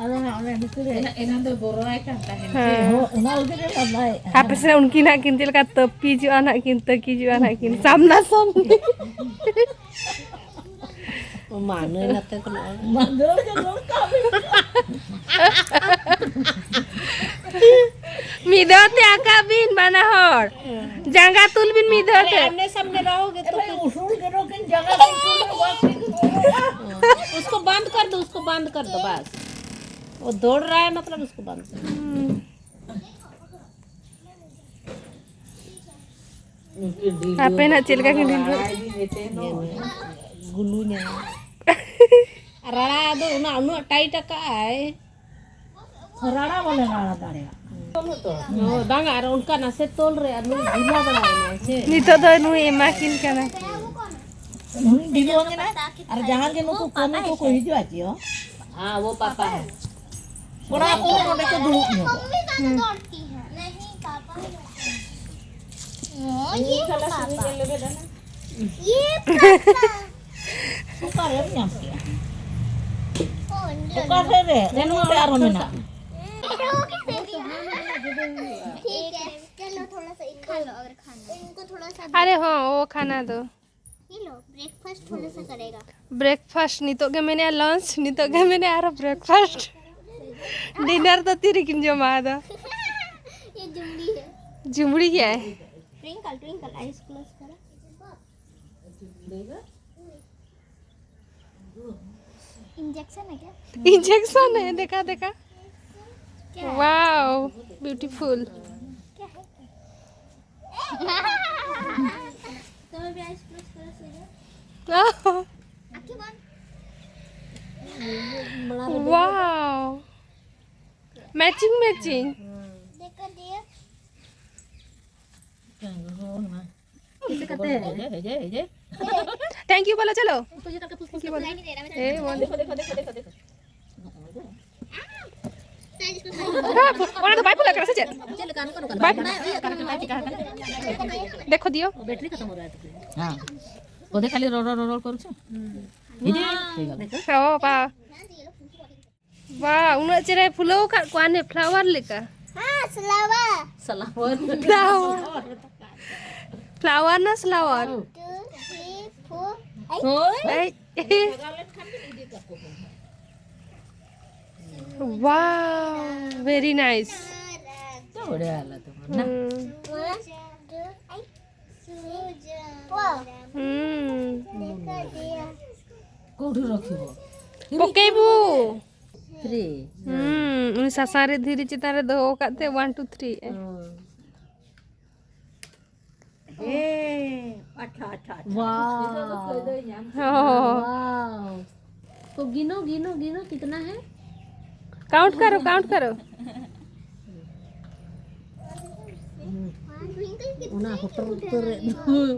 ᱟᱫᱚ ᱦᱟᱸᱜ ᱚᱱᱮ ᱵᱷᱤᱛᱤᱨ ᱨᱮ ᱮᱱᱟ-, ᱮᱱᱟᱱ ᱫᱚᱭ ᱵᱚᱨᱚᱭᱟᱭ ᱠᱟᱱ ᱛᱟᱦᱮᱸᱫ᱾ ᱦᱮᱸ᱾ ᱦᱮᱸ, ᱚᱱᱟ ᱞᱟᱹᱜᱤᱫ ᱮ ᱞᱟᱸᱫᱟᱭᱮᱫᱼᱟ᱾ ᱦᱟᱯᱮ ᱥᱮ ᱩᱱᱠᱤᱱ ᱦᱟᱸᱜ ᱠᱤᱱ ᱪᱮᱫ ᱞᱮᱠᱟ ᱛᱟᱹᱯᱤᱡᱚᱜᱼᱟ ᱱᱟᱜ ᱠᱤᱱ, ᱛᱟᱹᱠᱤᱡᱚᱜᱼᱟ ᱱᱟᱜ ᱠᱤᱱ ᱥᱟᱢᱱᱟ ᱥᱟᱢᱱᱤ᱾ ᱢᱟ, ᱱᱩᱭ ᱱᱟᱛᱮ ᱠᱚ ᱱᱚᱜᱼᱚᱭ᱾ ᱢᱟ, ᱫᱟᱹᱲ ᱜᱮ ᱫᱟᱹᱲ ᱠᱟᱜ ᱵᱤᱱ᱾ ᱢᱤᱫ ᱫᱷᱟᱣ ᱛᱮ ᱟᱠᱟᱜ ᱵᱤᱱ ᱵᱟᱱᱟ ᱦᱚᱲ᱾ ᱡᱟᱸᱜᱟ ᱛᱩᱞ ᱵᱤᱱ ᱢᱤᱫ ᱫᱷᱟᱣ ᱛᱮ᱾ ᱟᱢᱱᱮ ᱥᱟᱢᱱᱮ ᱨᱚᱦᱳᱜᱮ ᱛᱚ ᱯᱷᱤᱨ ᱩᱥᱩᱞ ᱜᱮ ᱨᱚᱠᱤᱱ ᱡᱟᱸᱜᱟ ᱛᱩᱞ ᱛᱩᱞ ᱵᱟᱝ ᱴᱷᱤᱠ᱾ उसको बंद कर दो, उसको बंद कर दो बस। वो दौड़ रहा है, मतलब उसको बंद कर दो। ᱟᱯᱮ ᱱᱟᱜ ᱪᱮᱫ ᱞᱮᱠᱟ ᱠᱤᱱ ᱰᱷᱤᱞᱣᱟᱹᱜ? ᱜᱩᱞᱩ ᱧᱟᱢ᱾ ᱟᱨ ᱨᱟᱲᱟ ᱫᱚ ᱚᱱᱟ ᱩᱱᱟᱹᱜ ᱴᱟᱭᱤᱴ ᱟᱠᱟᱜ ᱟᱭ᱾ ᱨᱟᱲᱟ ᱵᱚᱞᱮ ᱨᱟᱲᱟ ᱫᱟᱲᱮᱭᱟᱜ᱾ ᱦᱳᱭ, ᱵᱟᱝᱟ, ᱟᱨ ᱚᱱᱠᱟ ᱱᱟᱥᱮ ᱛᱚᱞ ᱨᱮ ᱟᱨ ᱱᱩᱭ ᱰᱷᱤᱞᱟ ᱵᱟᱲᱟᱭᱮᱱᱟᱭ ᱥᱮ᱾ ᱱᱤᱛᱚᱜ ᱫᱚ ᱱᱩᱭ ᱮᱢᱟ ᱠᱤᱱ ᱠᱟᱱᱟ᱾ ᱱᱩᱭ ᱰᱷᱤᱞᱣᱟᱹ ᱠᱟᱱᱟ᱾ ᱟᱨ ᱡᱟᱦᱟᱸ ᱜᱮ ᱱᱩᱠᱩ ᱠᱟᱹᱢᱤ ᱠᱚᱠᱚ ᱦᱤᱡᱩᱜᱼᱟ ᱪᱮ ᱦᱚᱸ? ᱦᱮᱸ, ᱣᱳ ᱯᱟᱯᱟ ᱦᱮᱸ᱾ ᱠᱚᱲᱟ ᱠᱚ ᱱᱚᱰᱮ ᱠᱚ ᱫᱩᱲᱩᱵ ᱧᱚᱜᱚᱜᱼᱟ᱾ ᱦᱩᱸ᱾ नहीं पापा। ओ, ये पापा। ये पापा। ᱚᱠᱟᱨᱮᱢ ᱧᱟᱢ ᱠᱮᱜᱼᱟ? ᱚᱠᱟ ᱥᱮᱫ ᱨᱮ? ᱚᱱᱟ ᱱᱚᱰᱮ ᱟᱨᱦᱚᱸ ᱢᱮᱱᱟᱜᱼᱟ᱾ ठीक है, चलो थोड़ा सा खा लो अगर खाना है। इनको थोड़ा सा अरे हाँ, वो खाना दो। ये लो, ब्रेकफास्ट थोड़ा सा करेगा। ब्रेकफास्ट ᱱᱤᱛᱚᱜ ᱜᱮ ᱢᱮᱱᱮᱜᱼᱟ ᱞᱟᱧᱪ, ᱱᱤᱛᱚᱜ ᱜᱮ ᱢᱮᱱᱮᱜᱼᱟ ᱟᱨᱚ ᱵᱨᱮᱠᱯᱷᱟᱥᱴ᱾ ᱰᱤᱱᱟᱨ ᱫᱚ ᱛᱤ ᱨᱮᱠᱤᱱ ᱡᱚᱢᱟ ᱟᱫᱚ? ये जुमड़ी है। ᱡᱩᱢᱲᱤ ᱜᱮᱭᱟᱭ᱾ ट्विंकल, ट्विंकल, आइज क्लोज करो। इंजेक्शन है क्या? इंजेक्शन है, देखा, देखा। क्या है? Wow, beautiful. क्या है? तुम्हें भी आइज क्लोज करो, सो जाओ। आंखें बंद। Wow, matching matching. देखो दिया। कैसे करते हैं? थैंक यू बोलो, चलो। उसको ये करके पूछ, पूछ, नहीं दे रहा, मैं ए, बोल। देखो, देखो, देखो, देखो, देखो। हाँ, ওরা তো বাইপোলার আছে, চেক। চলো, কানো, কানো, কানো। বাইপোলার। কানো, কানো, কানো, কানো। দেখো দিও। ব্যাটারি খতম হয়ে গেছে। হ্যাঁ। ওদের খালি রড় রড় রড় করছে। এই যে, হয়ে গেল। ও বা। বা, উনার চেহারায় ফুলেও কা-, কোয়ানে ফ্লাওয়ার লেখা। হ্যাঁ, ফ্লাওয়ার। সালাওয়ার। ফ্লাওয়ার। ফ্লাওয়ার না স্লাওয়ার? Two, three, four. এই। এই। Wow, very nice. তো বড় হলো তোমার, না? হুম। ওয়ান, টু, এই। হুম। কোউঠি রখিব? পকেইবু। থ্রি। হুম, উনি ᱥᱟᱥᱟᱝ ᱨᱮ ᱫᱷᱤᱨᱤ ᱪᱮᱛᱟᱱ ᱨᱮ ᱫᱚᱦᱚ ᱟᱠᱟᱫ ᱛᱮ ᱳᱣᱟᱱ, ᱴᱩ, ᱛᱷᱨᱤ᱾ ᱦᱩᱸ᱾ ए, अच्छा, अच्छा, अच्छा। वाह। ᱦᱚᱸ᱾ वाह। तो गिनो, गिनो, गिनो, कितना है? काउंट करो, काउंट करो। ᱚᱱᱟ ᱦᱚᱴᱚᱨ ᱩᱛᱟᱹᱨ ᱨᱮ ᱫᱚ᱾ ᱦᱚᱸ,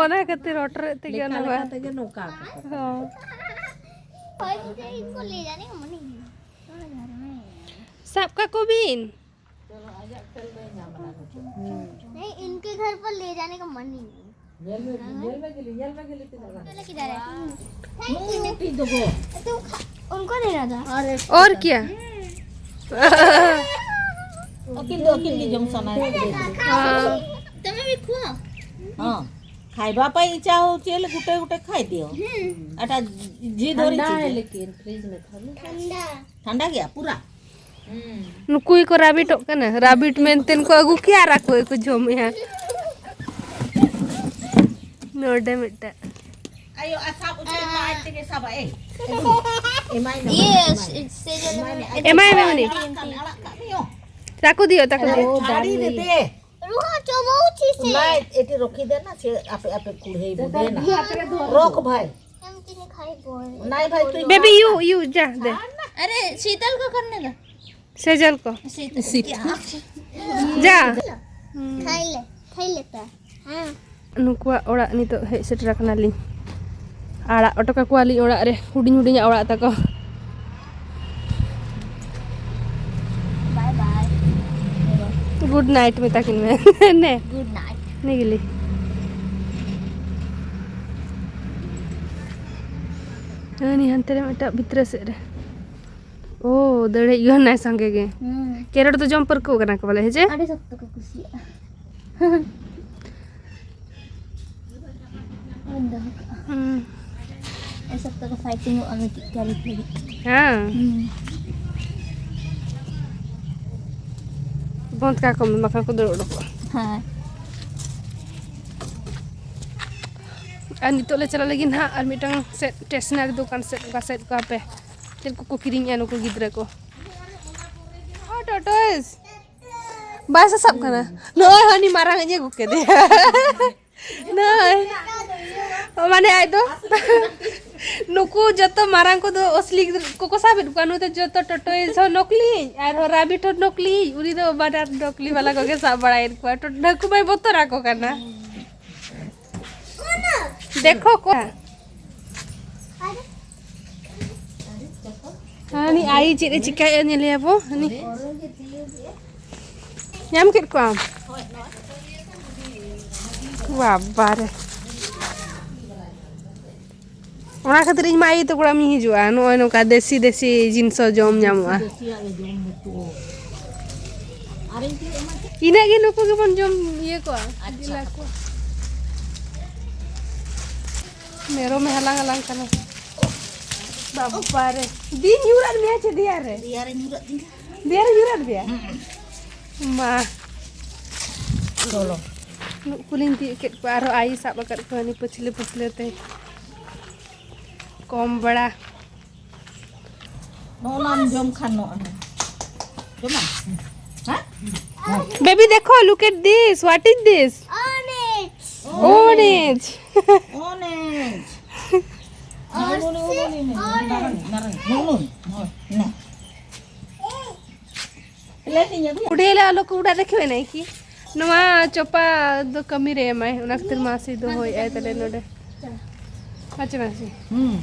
ᱚᱱᱟ ᱠᱷᱟᱹᱛᱤᱨ ᱦᱚᱴᱚᱨ ᱨᱮ ᱛᱮᱜᱮ ᱞᱮᱠᱟ ᱚᱱᱟ ᱞᱮᱠᱟ ᱵᱟᱝ᱾ ᱛᱮᱜᱮ ᱱᱚᱝᱠᱟ ᱟᱠᱚ᱾ ᱦᱚᱸ᱾ ᱥᱟᱵ ᱠᱟᱠᱚ ᱵᱤᱱ᱾ ᱦᱩᱸ᱾ नहीं, इनके घर पर ले जाने का मन ही नहीं। ᱧᱮᱞ ᱢᱮ, ᱧᱮᱞ ᱢᱮ ᱜᱮᱞᱤ, ᱧᱮᱞ ᱢᱮ ᱜᱮᱞᱤ ᱛᱤᱱᱟᱹᱜ ᱜᱟᱱ᱾ ᱪᱮᱫ ᱞᱟᱹᱜᱤᱫ ᱫᱟᱨᱮ? ᱢᱤᱫᱴᱤᱡ ᱫᱚ ᱜᱚ᱾ ᱛᱚ ᱩᱱᱠᱩ ᱫᱮ ᱫᱟᱫᱟ᱾ ᱟᱨ ᱮᱠᱴᱩ ᱚᱨ ᱠᱟᱛᱮ᱾ ᱠᱮᱭᱟ᱾ ᱟᱹᱠᱤᱱ ᱫᱚ ᱟᱹᱠᱤᱱ ᱜᱮ ᱡᱚᱢ ᱥᱟᱱᱟᱭᱮᱫ ᱠᱤᱱᱟ᱾ ᱦᱮᱸ᱾ ᱛᱚᱢᱮ ᱵᱤ ᱠᱷᱩᱣᱟ᱾ ᱦᱮᱸ᱾ ᱠᱷᱟᱭᱵᱟ ᱯᱟᱭ ᱤᱪᱪᱷᱟ ᱦᱚ ᱪᱮᱫ ᱜᱩᱴᱮ ᱜᱩᱴᱮ ᱠᱷᱟᱭ ᱫᱤᱭᱚ᱾ ᱦᱩᱸ᱾ ᱟᱴᱟ ᱡᱤ ᱫᱷᱚᱨᱤ ᱴᱷᱟᱱᱰᱟ ᱪᱤᱡᱮ᱾ ᱦᱮ ᱞᱮᱠᱤᱱ ᱯᱷᱨᱤᱡᱽ ᱢᱮ ᱛᱷᱟᱞᱮ᱾ ᱴᱷᱟᱱᱰᱟ᱾ ᱴᱷᱟᱱᱰᱟ ᱜᱮᱭᱟ ᱯᱩᱨᱟ᱾ ᱱᱩᱠᱩ ᱜᱮᱠᱚ ᱨᱟᱵᱤᱴᱚᱜ ᱠᱟᱱᱟ᱾ ᱨᱟᱵᱤᱴ ᱢᱮᱱᱛᱮ ᱠᱚ ᱟᱹᱜᱩ ᱠᱮᱭᱟ ᱟᱨ ᱟᱠᱚ ᱜᱮᱠᱚ ᱡᱚᱢᱮᱜᱼᱟ᱾ ᱱᱚᱰᱮ ᱢᱤᱫᱴᱟᱝ᱾ ᱟᱭᱳ, ᱟᱨ ᱥᱟᱵ ᱩᱪᱤᱛ ᱢᱟ ᱟᱡ ᱛᱮᱜᱮ ᱥᱟᱵᱟ, ᱮ᱾ ᱮᱢᱟᱭ ᱢᱮ, ᱤᱭᱟᱹ ᱮᱢᱟᱭ ᱢᱮ᱾ ᱥᱮ ᱡᱮᱱᱚ ᱮᱢᱟᱭ ᱢᱮ ᱩᱱᱤ᱾ ᱟᱲᱟᱜ ᱠᱟᱜ ᱢᱮ, ᱟᱲᱟᱜ ᱠᱟᱜ ᱢᱮ, ᱭᱳ᱾ ᱛᱟᱠᱚ ᱫᱤᱭᱳ, ᱛᱟᱠᱚ ᱫᱤᱭᱳ᱾ ᱟᱲᱮ ᱨᱮ ᱫᱮ᱾ ᱨᱩᱦᱟ ᱪᱚᱵᱚ ᱩᱪᱤᱛ ᱥᱮ ᱞᱟᱭ ᱮᱴᱤ ᱨᱚᱠᱷᱤ ᱫᱮ ᱱᱟ, ᱥᱮ ᱟᱯᱮ, ᱟᱯᱮ ᱠᱩᱲᱦᱟᱹᱭ ᱵᱚ ᱫᱮ ᱱᱟ᱾ ᱨᱚᱠ ᱵᱷᱟᱭ᱾ ᱦᱟᱢ ᱛᱤᱱᱟᱹᱜ ᱠᱷᱟᱭ ᱵᱚᱞ ᱱᱟᱭ ᱵᱷᱟᱭ, ᱛᱩᱭ Baby, you, you, ᱡᱟ, ᱫᱮ᱾ अरे शीतल को करने दो। ᱥᱮᱡᱟᱞ ᱠᱚ᱾ शीतल। ᱡᱟ᱾ खाई ले, खाई लेता है। हाँ। ᱱᱩᱠᱩᱣᱟᱜ ᱚᱲᱟᱜ ᱱᱤᱛᱚᱜ ᱦᱮᱡ ᱥᱮᱴᱮᱨ ᱟᱠᱟᱱᱟᱞᱤᱧ᱾ ᱟᱲᱟᱜ ᱚᱴᱚ ᱠᱟᱠᱚᱣᱟᱞᱤᱧ ᱚᱲᱟᱜ ᱨᱮ, ᱦᱩᱰᱤᱧ ᱦᱩᱰᱤᱧᱟᱜ ᱚᱲᱟᱜ ᱛᱟᱠᱚ᱾ Bye bye. Good night ᱢᱮᱛᱟ ᱠᱤᱱ ᱢᱮ᱾ ᱱᱮ, गुड नाइट। ᱱᱮ ᱜᱮᱞᱤ᱾ ᱦᱟᱹᱱᱤ ᱦᱟᱱᱛᱮ ᱨᱮ ᱢᱤᱫᱴᱟᱝ ᱵᱷᱤᱛᱨᱤ ᱥᱮᱫ ᱨᱮ᱾ ᱳ, ᱫᱟᱹᱲ ᱦᱮᱡ ᱜᱚᱫ ᱱᱟᱭ ᱥᱚᱸᱜᱮ ᱜᱮ᱾ ᱦᱩᱸ। ᱠᱮᱨᱚᱴ ᱫᱚ ᱡᱚᱢ ᱯᱟᱹᱨᱠᱟᱹᱣ ᱠᱟᱱᱟ ᱠᱚ ᱵᱚᱞᱮ, ᱦᱮᱸ ᱪᱮ? ᱟᱹᱰᱤ ᱥᱚᱠᱛᱚ ᱠᱚ ᱠᱩᱥᱤᱭᱟᱜᱼᱟ᱾ ᱵᱚᱱ ᱫᱚᱦᱚ ᱠᱟᱜᱼᱟ᱾ ᱦᱩᱸ᱾ ᱟᱹᱰᱤ ᱥᱚᱠᱛᱚ ᱠᱚ ᱯᱷᱟᱭᱴᱤᱝ ᱚᱜᱼᱟ ᱢᱤᱫᱴᱤᱡ ᱠᱟᱹᱨᱤ ᱞᱟᱹᱜᱤᱫ᱾ ᱦᱮᱸ᱾ ᱦᱩᱸ᱾ ᱵᱚᱸᱫᱽ ᱠᱟᱠᱚ ᱢᱮ, ᱵᱟᱠᱷᱟᱱ ᱠᱚ ᱫᱟᱹᱲ ᱩᱰᱩᱠᱚᱜᱼᱟ᱾ ᱦᱮᱸ᱾ ᱟᱨ ᱱᱤᱛᱚᱜ ᱞᱮ ᱪᱟᱞᱟᱜ ᱞᱟᱹᱜᱤᱫ ᱱᱟᱦᱟᱜ ᱟᱨ ᱢᱤᱫᱴᱟᱝ ᱥᱮᱫ ᱥᱴᱮᱥᱚᱱᱟᱨᱤ ᱫᱚᱠᱟᱱ ᱥᱮᱫ, ᱚᱠᱟ ᱥᱮᱫ ᱠᱚ ᱦᱟᱯᱮ ᱪᱮᱫ ᱠᱚᱠᱚ ᱠᱤᱨᱤᱧᱮᱜᱼᱟ ᱱᱩᱠᱩ ᱜᱤᱫᱽᱨᱟᱹ ᱠᱚ᱾ ᱦᱚᱸ, ᱴᱚᱴᱚᱭᱥ᱾ ᱵᱟᱭ ᱥᱟᱥᱟᱵ ᱠᱟᱱᱟ᱾ ᱱᱚᱜᱼᱚᱭ ᱦᱟᱹᱱᱤ ᱢᱟᱨᱟᱝ ᱤᱧ ᱟᱹᱜᱩ ᱠᱮᱫᱮᱭᱟ᱾ ᱱᱚᱜᱼᱚᱭ᱾ ᱢᱟᱱᱮ ᱟᱡ ᱫᱚ ᱱᱩᱠᱩ ᱡᱚᱛᱚ ᱢᱟᱨᱟᱝ ᱠᱚᱫᱚ ᱚᱥᱞᱤ ᱜᱤᱫᱽᱨᱟᱹ ᱠᱚᱠᱚ ᱥᱟᱵᱮᱫ ᱠᱚᱣᱟ᱾ ᱱᱩᱭ ᱫᱚ ᱡᱚᱛᱚ ᱴᱚᱴᱚᱭᱥ ᱦᱚᱸ ᱱᱚᱠᱞᱤ ᱟᱨᱦᱚᱸ ᱨᱟᱵᱤᱴ ᱦᱚᱸ ᱱᱚᱠᱞᱤ᱾ ᱩᱱᱤ ᱫᱚ ᱵᱟᱱᱟᱨ ᱱᱚᱠᱞᱤ ᱵᱟᱞᱟ ᱠᱚᱜᱮ ᱥᱟᱵ ᱵᱟᱲᱟᱭᱮᱫ ᱠᱚᱣᱟ᱾ ᱴᱚ-, ᱱᱩᱠᱩ ᱢᱟᱭ ᱵᱚᱛᱚᱨ ᱟᱠᱚ ᱠᱟᱱᱟ᱾ ᱫᱮᱠᱷᱚ ᱠᱚ᱾ ᱦᱟᱹᱱᱤ ᱟᱭᱤ ᱪᱮᱫ ᱮ ᱪᱤᱠᱟᱹᱭᱮᱫᱼᱟ ᱧᱮᱞᱮᱭᱟ ᱵᱚ᱾ ᱦᱟᱹᱱᱤ ᱧᱟᱢ ᱠᱮᱫ ᱠᱚᱣᱟᱢ? ᱵᱟᱵᱟ ᱨᱮ᱾ ᱚᱱᱟ ᱠᱷᱟᱹᱛᱤᱨ ᱤᱧ ᱢᱟ ᱟᱭᱳ ᱛᱟᱠᱚ ᱚᱲᱟᱜ ᱢᱤᱧ ᱦᱤᱡᱩᱜᱼᱟ, ᱱᱚᱜᱼᱚᱭ ᱱᱚᱝᱠᱟ ᱫᱮᱥᱤ ᱫᱮᱥᱤ ᱡᱤᱱᱤᱥ ᱡᱚᱢ ᱧᱟᱢᱚᱜᱼᱟ᱾ ᱫᱮᱥᱤᱭᱟᱜ ᱜᱮ ᱡᱚᱢ ᱦᱚᱪᱚ᱾ ᱟᱨ ᱤᱧ ᱴᱷᱮᱱ ᱮᱢᱟ ᱪᱮᱫ? ᱤᱱᱟᱹᱜ ᱜᱮ ᱱᱩᱠᱩ ᱜᱮᱵᱚᱱ ᱡᱚᱢ ᱤᱭᱟᱹ ᱠᱚᱣᱟ, ᱡᱤᱞᱟ ᱠᱚ᱾ ᱢᱮᱨᱚᱢᱮ ᱦᱟᱞᱟᱝ ᱦᱟᱞᱟᱝ ᱠᱟᱱᱟ᱾ ᱵᱟᱵᱟ ᱨᱮ, ᱫᱤᱱ ᱧᱩᱨᱟᱫ ᱢᱮᱭᱟ ᱪᱮ ᱫᱮᱭᱟ ᱨᱮ? ᱫᱮᱭᱟ ᱨᱮ ᱧᱩᱨᱟᱜ ᱛᱤᱧᱟ᱾ ᱫᱮᱭᱟ ᱨᱮ ᱧᱩᱨᱟᱫ ᱢᱮᱭᱟ? ᱢᱟ᱾ ᱪᱚᱞᱚ᱾ ᱱᱩᱠᱩ ᱞᱤᱧ ᱛᱤᱭᱳᱜ ᱠᱮᱫ ᱠᱚᱣᱟ, ᱟᱨᱦᱚᱸ ᱟᱭᱤ ᱥᱟᱵ ᱟᱠᱟᱫ ᱠᱚᱣᱟ ᱩᱱᱤ ᱯᱟᱹᱪᱷᱞᱟᱹ ᱯᱟᱹᱪᱷᱞᱟᱹ ᱛᱮ᱾ ᱠᱚᱢ ᱵᱟᱲᱟ᱾ ᱱᱚᱜᱼᱚ ᱱᱚᱣᱟᱢ ᱡᱚᱢ ᱠᱷᱟᱱ ᱱᱚᱜᱼᱚ ᱱᱟ᱾ ᱡᱚᱢᱟᱢ? ᱦᱮᱸ? Baby, ᱫᱮᱠᱷᱳ, look at this. What is this? Orange. Orange. Orange. ᱱᱩᱱᱩ, ᱱᱩᱱᱩ, ᱱᱩᱱᱩ, ᱱᱩᱱᱩ, ᱱᱩᱱᱩ, ᱱᱩᱱᱩ, ᱱᱩᱱᱩ, ᱱᱩᱱᱩ, ᱱᱩᱱᱩ, ᱱᱩᱱᱩ᱾ ᱩᱰᱮᱞᱟ ᱟᱞᱚ ᱠᱚ ᱩᱰᱟ ᱨᱮᱠᱷᱮ ᱵᱮᱱᱟᱭ ᱠᱤ? ᱱᱚᱣᱟ ᱪᱚᱯᱟ ᱫᱚ ᱠᱟᱹᱢᱤ ᱨᱮ ᱮᱢᱟᱭ, ᱚᱱᱟ ᱠᱷᱟᱹᱛᱤᱨ ᱢᱟᱥᱤ ᱫᱚᱦᱚᱭᱮᱫᱼᱟᱭ ᱛᱟᱞᱮ ᱱᱚᱰᱮ᱾ ᱟᱪᱪᱷᱟ ᱢᱟᱥᱤ᱾ ᱦᱩᱸ᱾